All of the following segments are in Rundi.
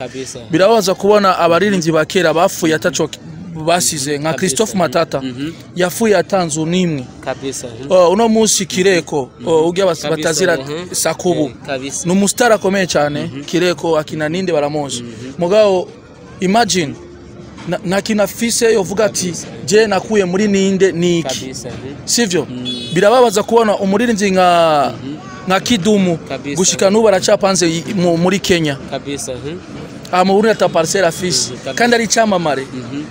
Kabisa. Birababaza kubona abaririmbyi ba kera bapfuye ataco basize, nka Christophe Matata yapfuye atanzu n'imwe. Kabisa. Oh, uno munsi Kireko, oh, ujya batazira Sakubu. Kabisa. Ni umusitari akomeye cyane Kireko, akina ninde baramuzi. Mugabo imagine nta kintu afise yovuga ati je nakuye muri ninde niki. Kabisa. Sivyo? Birababaza kubona umuririmbyi nka Kidumu gushika n'ubu aracapanze muri Kenya. Kabisa. Aha mu Burundi ata parcelle afise kandi ari icyamamare.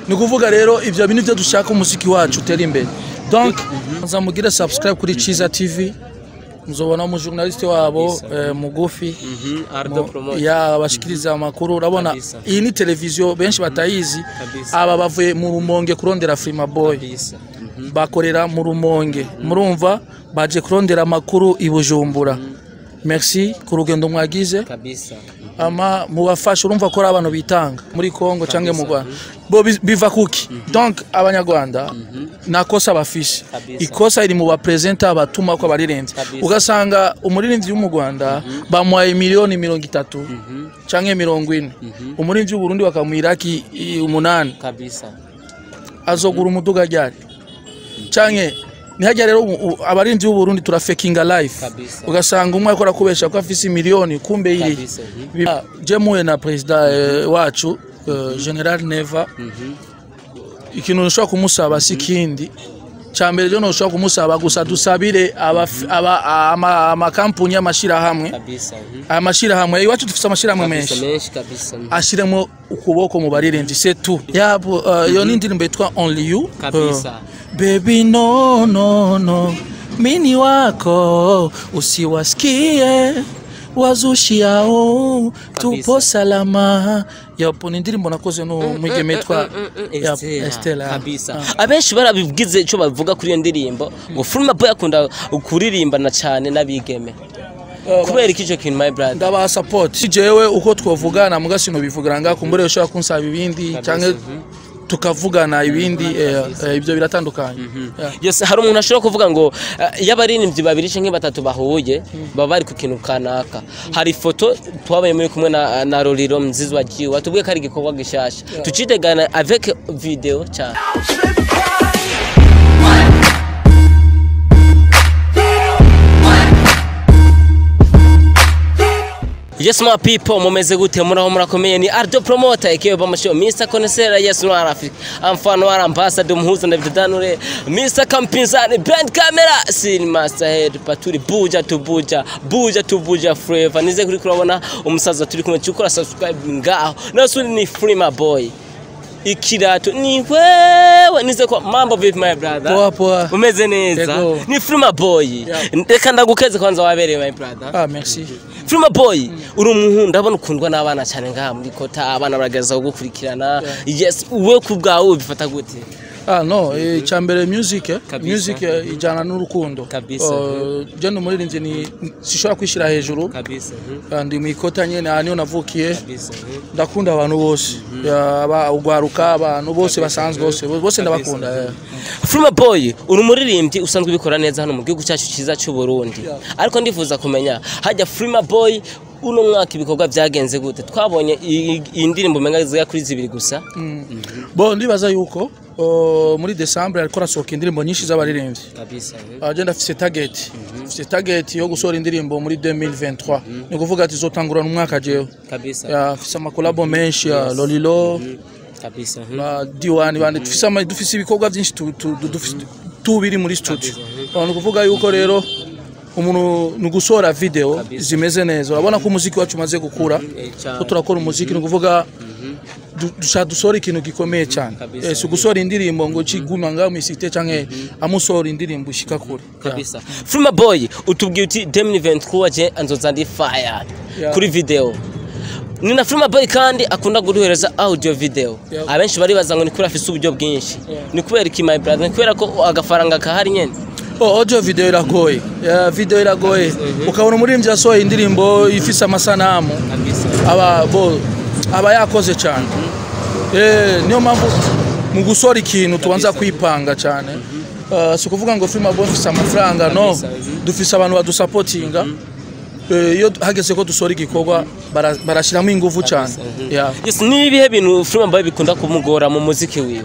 Ni ukuvuga rero ivyo bintu byo dushaka umuziki wacu utera imbere. Donc nzamugire subscribe kuri Ciza TV, muzobona umu journaliste wabo mugufi Ardo Promote. Ya bashikiriza amakuru. Urabona iyi ni televiziyo benshi batayizi. Aba bavuye mu Rumonge kurondera Frima Boy. Bakorera mu Rumonge, murumva baje kurondera amakuru i Bujumbura. Merci ku rugendo mwagize. Kabisa. Ama mubafasha, urumva ko ari abantu bitanga muri Kongo cyangwa mu Rwanda bo biva kuki? Donc abanyarwanda nakosa bafise, ikosa iri mu bapresenta batuma ko abaririmbyi, ugasanga umuririmbyi wo mu Rwanda bamuhaye miliyoni 30 canke 40, umuririmbyi w'u Burundi bakamuha iraki 8. Kabisa. Azogura umuduga ryari? Canke ntihajya rero abaririmbyi b'u Burundi turafekinga life, ugasanga umwe akora kubesha ko afise miliyoni, kumbe iri. Kabisa. Je muhuye na perezida wacu, General Neva, ikintu nshobora kumusaba si kindi cya mbere, je nshobora kumusaba gusa dusabire amakampuni y'amashirahamwe. Kabisa. Amashirahamwe iwacu, dufise amashirahamwe menshi. Menshi kabisa. Ashiremo ukuboko mu baririmbyi, c'est tout. Yabo iyo ni indirimbo yitwa Only You. Kabisa. Baby, no no no, mini wako, usiwasikie wazushi yao, tupo salama. Yapo ni indirimbo nakoze n'umwigeme yitwa Yap, Estela. Estela. Kabisa. Abenshi barabigize icyo bavuga kuri iyo ndirimbo, ngo Frima Boy akunda kuririmbana cyane n'abigeme. Kubera iki icyo kintu, my brother? Ndabaha support jewe uko twavugana, muga sinobivugira ngaho, kumbure ushobora kunsaba ibindi cyangwa tukavugana ibindi, ibyo biratandukanye. Yeah. Yes, hari umuntu ashobora kuvuga ngo iyo abaririmbyi babiri canke batatu bahuye baba bari ku kintu kanaka. Hari ifoto twabaye muri kumwe na Roriro Mzizi wa Jiwa, watubwiye ko ari igikorwa gishasha tucitegana avec video cyane. Yes, my people, mumeze gute? Muraho, murakomeye? Ni Ardo Promoter aka Obama Show, Mr. Connoisseur, yes, Noir Africa, Amfano Noir Ambassador, Muhuza na Vidanure, Mr. Kampinzani, Brand Camera, Sin Master Head, Paturi Buja to Buja, Buja to Buja Forever. Nize kuri kurabona umusaza turi kumwe, cyukora subscribe ngaho. Naso ni Free My Boy. Ikirato ni wewe, nize kwa mambo vipi, my brother? Poa poa. Umeze neza? Yego. Ni Free Boy. Yeah. Reka ndagukeze kwanza, wabereye, my brother. Ah, merci. Frima Boy, uri umuhungu ndabona ukundwa n'abana cyane ngaha muri kota, abana baragerageza kugukurikirana. Yes, wowe ku bwawe ubifata gute? Ah no, icyambere music, music ijana n'urukundo. Kabisa. Je ndi umuririmbyi, ni sishobora kwishyira hejuru. Kabisa. Ndi mu ikota nyene, aha niho navukiye. Kabisa. Ndakunda abantu bose. Aba ugwaruka, abantu bose basanzwe, bose bose ndabakunda. Frima Boy, uri umuririmbyi usanzwe ubikora neza hano mu gihugu cyacu cyiza cy'u Burundi. Ariko ndifuza kumenya hajya Frima Boy uno mwaka ibikorwa byagenze gute? Twabonye iyi ndirimbo umenga zigera kuri zibiri gusa. Bo ndibaza yuko muri December ariko arasohoka indirimbo nyinshi z'abaririmbyi. Kabisa. Je ndafise target. Mfise target yo gusohora indirimbo muri 2023. Ni kuvuga ati zotangurana umwaka jewe. Kabisa. Ya, mfise amakolabo menshi ya Lolilo, Kabisa. ba D1 bandi, dufise dufise ibikorwa byinshi tubiri muri studio. Ni kuvuga yuko rero umuntu ni gusohora video zimeze neza. Urabona ko umuziki wacu umaze gukura, Cyane. ko turakora umuziki, ni kuvuga dushaka dusohora ikintu gikomeye cyane. Si gusohora indirimbo ngo kiguma ngaho misite, canke amusohora indirimbo ishika kure. Kabisa. Frima Boy, utubwiye uti 2023 je anzoza ndi fire kuri video. Ni na Frima Boy kandi akunda guduhereza audio video. Abenshi baribaza ngo ni kuri afise uburyo bwinshi. Ni kubera iki, my brother? Ni kubera ko agafaranga kahari nyene? Oh, audio video iragoye. Yeah, video iragoye. Ukabona umuririmbyi yasohoye indirimbo ifise amasanamu, Kabisa. aba bo aba yakoze cyane. Niyo mpamvu mu gusohora ikintu tubanza kwipanga cyane. Si ukuvuga ngo Frima Boy mfise amafaranga, no. Kabisa. Dufise abantu badusapotinga. Iyo hageze ko dusora igikorwa, barashiramo ingufu cyane. Yeah. Yes, ni ibihe bintu Freema Boy bikunda kumugora mu muziki wiwe?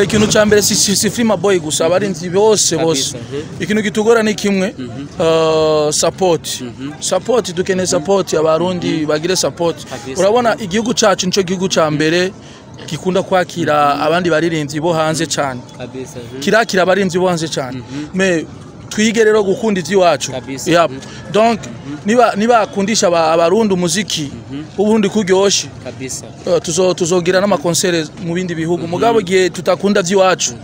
Ikintu cya mbere, si Freema Boy gusa, abarinzi bose bose, ikintu kitugora ni kimwe, support. Support, dukeneye support, abarundi bagire support. Urabona igihugu cacu nico gihugu ca mbere gikunda kwakira abandi baririmbyi bo hanze cyane. Kirakira abarinzi bo hanze cyane, mais twige rero gukunda ivy'iwacu. Yeah. Donc niba akundisha abarundi umuziki w'Uburundi kuryoshe, tuzogira n'amakonsere mu bindi bihugu. Mugabo igihe tutakunda vy'iwacu,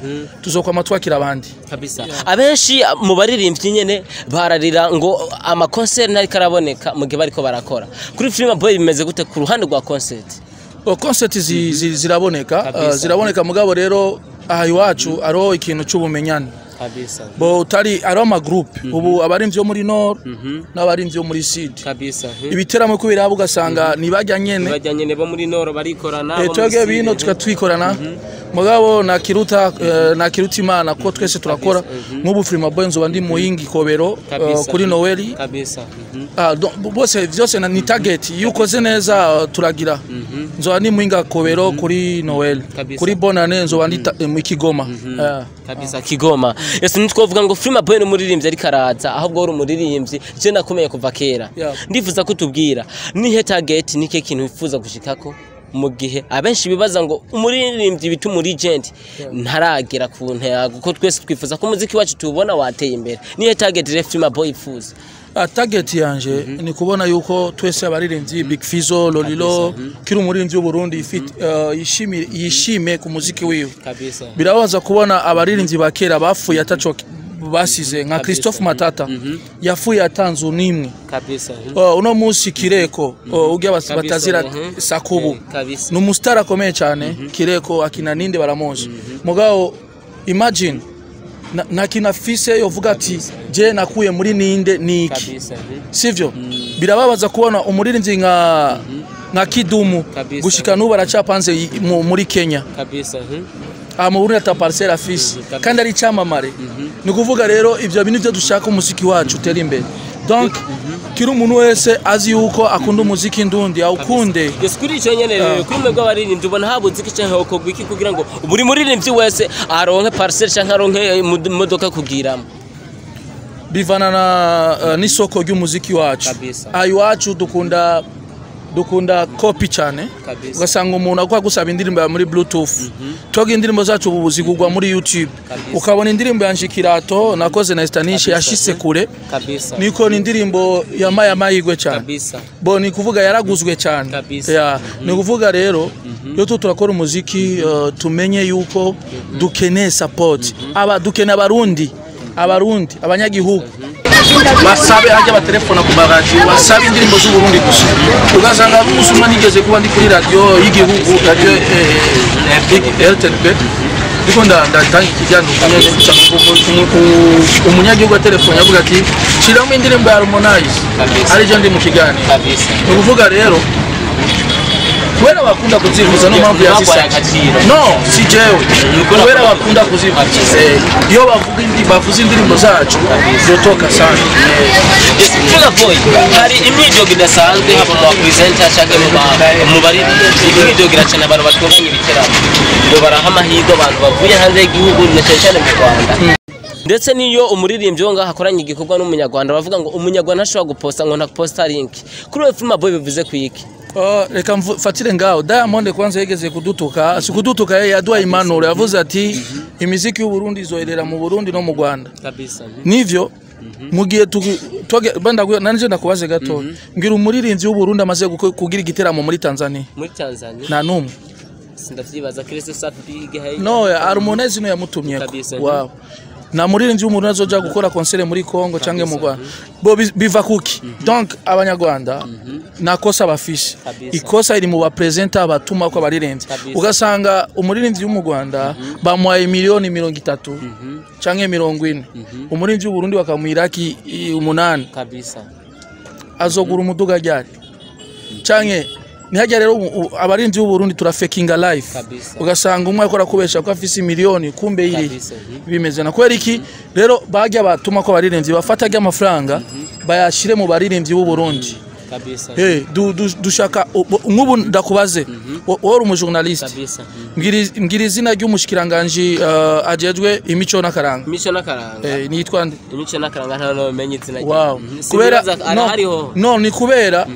tuzokwama twakira abandi. Kabisa. Abenshi mu baririmbyi nyene bararira ngo amakonseri ntariko araboneka mu gihe bariko barakora. Kuri Freema Boy bimeze gute ku ruhande rwa concert? Oh, concert ziraboneka, ziraboneka, mugabo rero aha iwacu ariho ikintu c'ubumenyane. Bo utari ariho ama groupe, ubu abarimvyi bo muri Nord n'abarimvyi bo muri Sud, ibiteramo kubera ugasanga nibajya nyene. Bajya nyene bo muri Nord barikorana, bo muri Twebwe Sud, bino tukatwikorana, mugabo nakiruta nakiruta Imana ko twese turakora. Nk'ubu Freema Boy nzoba ndi Muyingi Kobero, kuri Noeli. Ah, donc, bose vyose ni target. Iyo ukoze neza, turagira nzoba ndi Muyinga Kobero kuri Noel. Kuri Bonane nzoba ndi mu Kigoma. Kabisa, Kigoma. Ese ntitwovuga ngo Freema Boy ni umuririmbyi ariko araza, ahubwo uri umuririmbyi je nakumeye kuva kera. Ndifuza kutubwira nihe target, nike kintu wifuza gushikako, mu gihe abenshi bibaza ngo umuririmbyi bita umu legend ntaragera ku ntego, kuko twese twifuza ko umuziki wacu tuwubona wateye imbere. Nihe target rero Freema Boy yifuza? Ah, target yanje ni kubona yuko twese abaririmbyi, Big Fizzo, Lolilo, kiri umuririmbyi w'Uburundi yishimire, yishime ku muziki wiwe. Birabaza kubona abaririmbyi ba kera bapfuye ataco basize, nka Christophe Matata yapfuye atanzu n'imwe. Uno munsi Kireko, ujya batazira Sakubu, ni umusitari akomeye cyane. Kireko akina ninde baramuzi, mugabo imagine nta kintu afise yovuga ati je nakuye muri ninde niki. Sivyo? Birababaza kubona umuririmbyi nka Kidumu gushika n'ubu aracapanze muri Kenya. Aha mu Burundi ata parcelle afise, kandi ari icyamamare. Ni ukuvuga rero ibyo bintu byo dushaka umuziki wacu utera imbere. Donc kiri umuntu wese azi yuko akunda umuziki ndundi awukunde. Yes, kuri icyo nyene rero, kuri mwebwe abaririmbyi, ubona habuze iki canke hokorwa iki kugira ngo buri muririmbyi wese aronke parcelle canke aronke imodoka kugiramo? Bivana na n'isoko ry'umuziki wacu. Aha iwacu dukunda copy cyane. Ugasanga umuntu akwa gusaba indirimbo ya muri Bluetooth. Twebwe indirimbo zacu ubu zigurwa muri YouTube. Ukabona indirimbo ya Nshikirato nakoze na Estanishe yashitse kure, niko ni indirimbo yamaye amahirwe cyane. Bo ni kuvuga yaraguzwe cyane. Ya, ni kuvuga rero iyo tu turakora umuziki, tumenye yuko dukeneye support, aba dukeneye abarundi, abanyagihugu basabe hajya batelefona ku maradiyo, basabe indirimbo z'Uburundi gusa. Ugasanga umunsi umwe nigeze kuba ndi kuri radiyo y'igihugu, radiyo RTNB, ndiko ndatanga ikiganiro nyene, usanga umunyagihugu atelefone avuga ati shiramo indirimbo ya Harmonize, arijo ndi mu kiganiro. Ni ukuvuga rero kubera bakunda kuzivuza, niyo mpamvu Bagwaye yazisabye. Agaciro. No, si jewe, kubera bakunda kuzivuza. Iyo bavuga bavuze indirimbo zacu zotoka sana. Yes, Freema Boy, hari imyidogo idasanzwe haba mu bapresenter canke mu baririmbyi. Imyidogo iracana, abantu batunganya ibiteramo ngo baraha amahirwe abantu bavuye hanze y'igihugu, na cyane cyane mu Rwanda. Ndetse n'iyo umuririmbyi wo ngaho akoranye igikorwa n'umunyarwanda, bavuga ngo umunyarwanda ntashobora guposta, ngo ntaposta link. Kuri we Freema Boy bivuze kwiki? Reka mfatire ngaho. Diamond kwanza yigeze kudutuka, si kudutuka, yeye yaduhaye impanuro, yavuze ati imiziki y'u Burundi izoherera mu Burundi no mu Rwanda. Nivyo, mu gihe banda nanje ndakubaze gato, ngira umuririmbyi w'u Burundi amaze kugira igiteramo muri Tanzania? Muri Tanzania? Nta numwe. Sindavyibaza, Kristo Safi hey. No, Harmonize no yamutumye. Wow, na muririmbyi w'umuntu azoja gukora concert muri Congo canke mu Rwanda, bo biva kuki? Donc abanyarwanda nakosa bafise. Ikosa iri mu bapresenter batuma ko abaririmbyi, ugasanga umuririmbyi wo mu Rwanda bamuhaye miliyoni 30 canke 40, umuririmbyi w'u Burundi bakamuha iraki 8. Azogura umuduga ryari? Canke ntihajya rero abarinzi b'u Burundi turafekinga life. Ugasanga umwe akora kubesha ko afise miliyoni, kumbe iri bimeze na kubera iki rero bajya batuma ko abaririmbyi bafata amafaranga. Bayashire mu baririmbyi b'u Burundi. Kabisa. Hey, dushaka nk'ubu ndakubaze, wowe uri umujournaliste. Kabisa. Mbwira izina ry'umushikiranganji ajejwe imico n'akaranga. Imico n'akaranga. Nitwa nde? Imico n'akaranga nta n'umenye izina rye. Wow. Kubera Sinibaza no, arahariho. no, ni kubera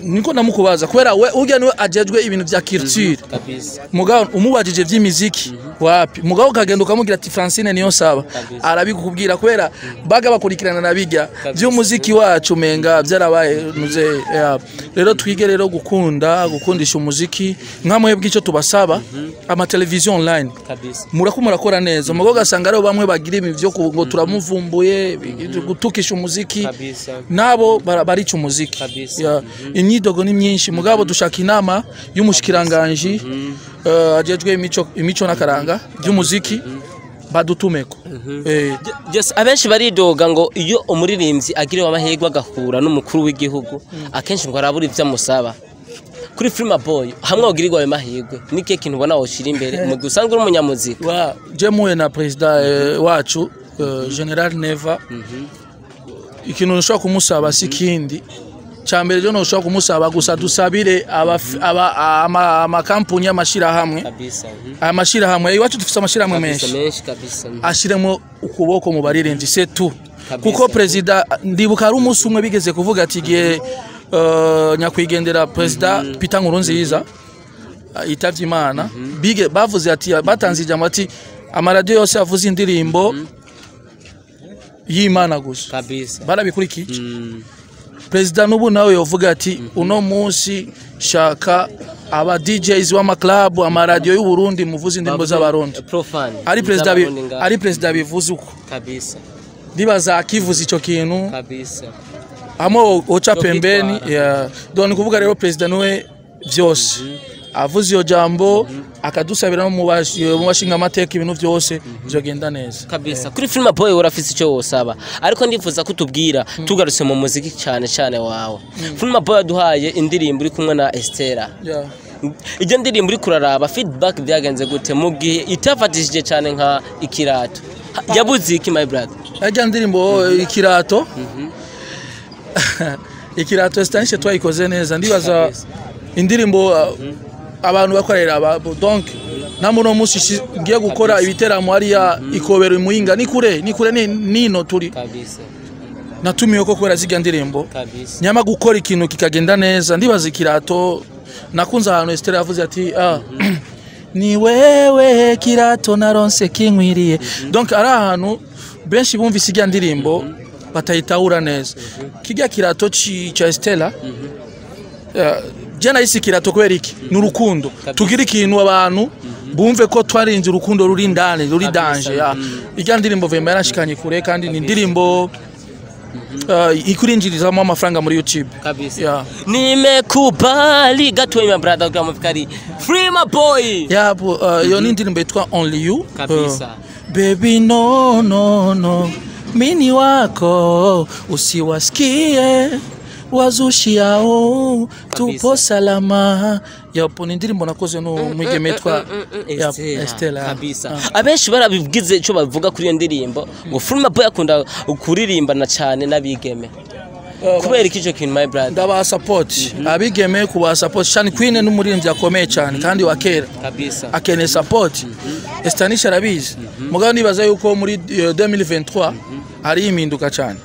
niko ndamukubaza kubera we urya niwe ajejwe ibintu vya culture. Kabisa. Mugabo umubajije vy'imiziki wapi, mugabo ukagenda ukamubwira ati Francine niyo saba, arabikubwira kubera baga bakurikirana na bijya by'umuziki wacu, menga byarabaye nuze yeah. Rero twige rero gukunda, gukundisha umuziki nka mwebwe. Icyo tubasaba, ama television online, Kabisa. murako murakora neza, mugabo ugasanga rero bamwe bagira ibi vyo ngo turamuvumbuye, gutukisha umuziki. Kabisa. Nabo barica umuziki. Kabisa. Yeah. Imyidogo ni myinshi, mugabo dushaka inama y'umushikiranganji ajejwe imico n'akaranga by'umuziki, badutumeko. Yes, abenshi baridoga ngo iyo umuririmbyi agiriwe amahirwe agahura n'umukuru w'igihugu, akenshi ngo arabura ivyo amusaba. Kuri Freema Boy, hamwe wogirirwa ayo mahirwe, ni kihe kintu ubona woshira imbere mu gihe usanzwe uri umunyamuziki? Wa je muye na president wacu General Neva, ikintu nshobora kumusaba si kindi. Cyambere je nshobora kumusaba gusa, dusabire amakampuni y'amashirahamwe. Kabisa. Amashirahamwe iwacu, dufise amashirahamwe Kabisa, menshi, menshi kabisa. Ashiremo ukuboko mu baririmbyi, c'est tout. Kabisa. Kuko president, ndibuka ari umunsi umwe bigeze kuvuga ati igihe nyakwigendera president Peter Nkurunziza yitavye Imana, bige bavuze ati, batanze ijambo ati amaradiyo yose avuze indirimbo y'Imana gusa. Kabisa. Barabikurikije. President n'ubu nawe yovuga ati uno munsi shaka aba DJs w'ama club, amaradiyo y'u Burundi, muvuze indirimbo z'Abarundi. Profane. Ari president Z'Abarundi ngaho. Ari president bivuze uko, ndibaza akivuza ico kintu, Kabisa. hamwe uca Cyo pembeni. kwitwara. Yeah. Donc ni kuvuga rero president niwe vyose, avuze iyo jambo akadusabira no mu bashinga amateka, ibintu vyose vyogenda neza. Kabisa. Kuri Freema Boy, urafise icyo wosaba, ariko ndifuza kutubwira, tugarutse mu muziki cyane cyane wawe, Freema Boy yaduhaye indirimbo uri kumwe na Estera. Iyo ndirimbo uri kuraraba feedback byagenze gute mu gihe itafatishije cyane nka Ikirato? Yabuze iki, my brother? Ajya ndirimbo Ikirato, Ikirato Estanishe twayikoze neza, ndibaza. Indirimbo abantu bakorera donc namwe munsi ngiye gukora ibiteramo hariya ikobero imuhinga, ni kure, ni kure, ni nino turi. Natumiwe ko kubera zirya ndirimbo. Nyama gukora ikintu kikagenda neza, ndibaza Ikirato nakunze ahantu Esther yavuze ati ni wewe kirato naronse kinkwiriye. Donc ari ahantu benshi bumvise irya ndirimbo batayitahura neza. Kijya kirato ca Estela, je nahise ikirato kubera iki? Ni urukundo. Tugira ikintu abantu bumve ko twarinze urukundo ruri indani, ruri danger ya. Irya ndirimbo vema yarashikanye kure, kandi ni indirimbo ikurinjirizamo amafaranga muri YouTube. Kabisa. Yeah. Nimekubali gatoyi, my brother, kwa mfikari Freema Boy. Yeah, iyo ni indirimbo yitwa Only You. Kabisa. Baby, no no no, mini wako, usiwasikie wazushi yao, tupo salama. Yapo, ni indirimbo nakoze n'umwigeme yitwa Yapo, Estela. Kabisa. Abenshi barabibwize icyo bavuga kuri iyo ndirimbo, ngo Freema Boy akunda kuririmbana cyane n'abigeme. Kubera iki icyo kintu, my brother? Ndabaha support abigeme, kubaha support. Shani Queen ni umuririmbyi akomeye cyane kandi wa kera, akeneye support. Estanisha arabizi, mugabo nibaza yuko muri 2023 hari impinduka cyane.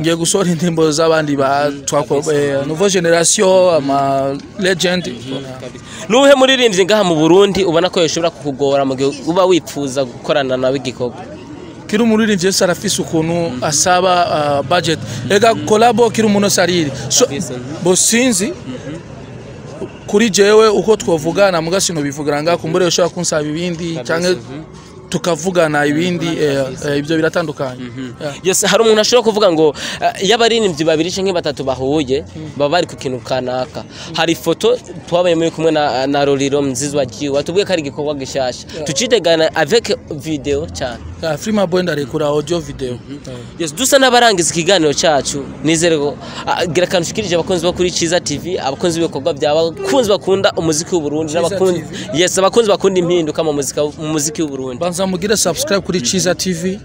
Ngiye gusohora indirimbo z'abandi ba twako nouveau generation, ama legend. Nuhe muririmbyi ngaha mu Burundi ubona ko yoshobora kukugora mu gihe uba wipfuza gukorana nawe igikorwa? Kiri umuririmbyi wese arafise ukuntu asaba budget. Ega collabo kiri umuntu wese ariri so, Kabisa. Bo sinzi kuri jewe uko twovugana, muga sinobivugira ngaha, kumbure ushobora kunsaba ibindi cyangwa tukavugana ibindi, ibyo biratandukanye. Yeah. Yes, hari umuntu ashobora kuvuga ngo iyo abaririmbyi babiri canke batatu bahuye baba bari ku kintu kanaka. Hari ifoto twabaye muri kumwe na Roriro Mzizwa Jiwe, watubwiye ko ari igikorwa gishasha tucitegana avec video cyane. Yeah, Freema Boy ndarekura audio video. Yeah. Yes, dusa n'abarangiza ikiganiro cyacu, nizere ko gira akantu ushikirije abakunzi bo kuri Ciza TV, abakunzi b'ibikorwa byawe, abakunzi bakunda umuziki w'u Burundi n'abakunzi, yes, abakunzi bakunda impinduka mu muziki w'u Burundi. Banza mugire subscribe kuri Ciza TV.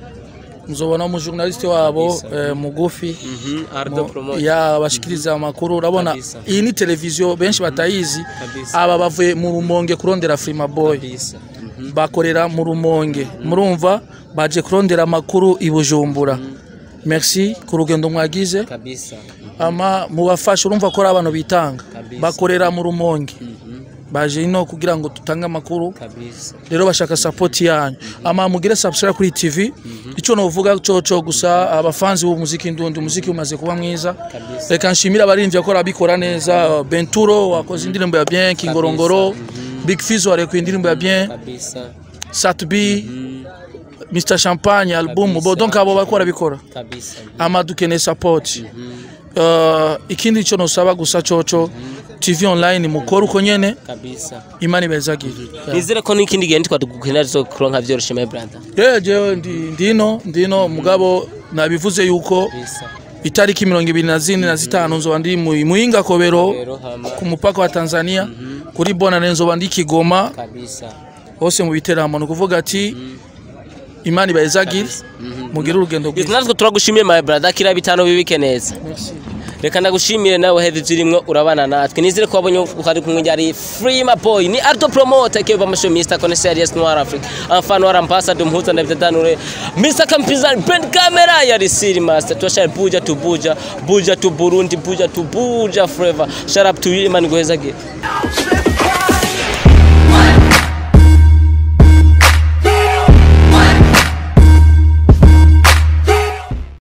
Muzobona umujournaliste wabo mugufi. Ardo Promoter. Ya bashikiriza amakuru, urabona. Kabisa. Iyi ni televiziyo benshi batayizi. Kabisa. Aba bavuye mu Rumonge kurondera Frima Boy. Kabisa. Bakorera mu Rumonge, murumva baje kurondera amakuru i Bujumbura. Merci ku rugendo mwagize. Kabisa. Ama mubafashe, urumva ko ari abantu bitanga. Kabisa. Bakorera mu Rumonge, baje ino kugira ngo tutange amakuru. Kabisa. Rero bashaka support yanyu, ama mugire subscribe kuri TV. Icyo novuga coco gusa, abafanzi b'umuziki ndundi, umuziki umaze kuba mwiza. Kabisa. Reka nshimire abaririmbyi ko abikora neza. Benturo wakoze indirimbo ya bien, Kingorongoro, Big Fizzo warekuye indirimbo ya bien. Kabisa. Sat-B, Mr Champagne album. Kabisa. Bo donc abo bakora bikora. Kabisa. Ama dukeneye support. Ikindi cyo nosaba gusa coco, TV online mukora uko nyene. Kabisa. Imana ibezagire. Yeah. Nizere ko n'ikindi gihe ntitwadukenera tuzokuronka vyoroshe, my brother. Yeah, jewe ndino mugabo nabivuze yuko Kabisa. itariki 24 na 5 nzoba ndi mu Muyinga Kobero. Rero hama Ku mupaka wa Tanzania kuri Bonane, nzoba ndi Kigoma. Kabisa. Hose mu biteramo, ni ukuvuga ati Imana ibahezagire, mugire urugendo rwiza. Natwe turagushimiye, my brother, kira bitanu bibike neza. Merci. Reka ndagushimire nawe hezi zirimwo urabana natwe. Nizere ko wabonye uko ari kumwe, yari Free Boy, ni Ardo Promoter ke bamasho, Mr Connoisseur, yes, Noir Africa, enfant noir, ambassador mhuza ndabitanure, Mr Kampizan brand camera, yari Siri Master. Twashari Buja to Buja, Buja to Burundi, Buja to Buja forever. Shout up to you, Imana iguhezagire.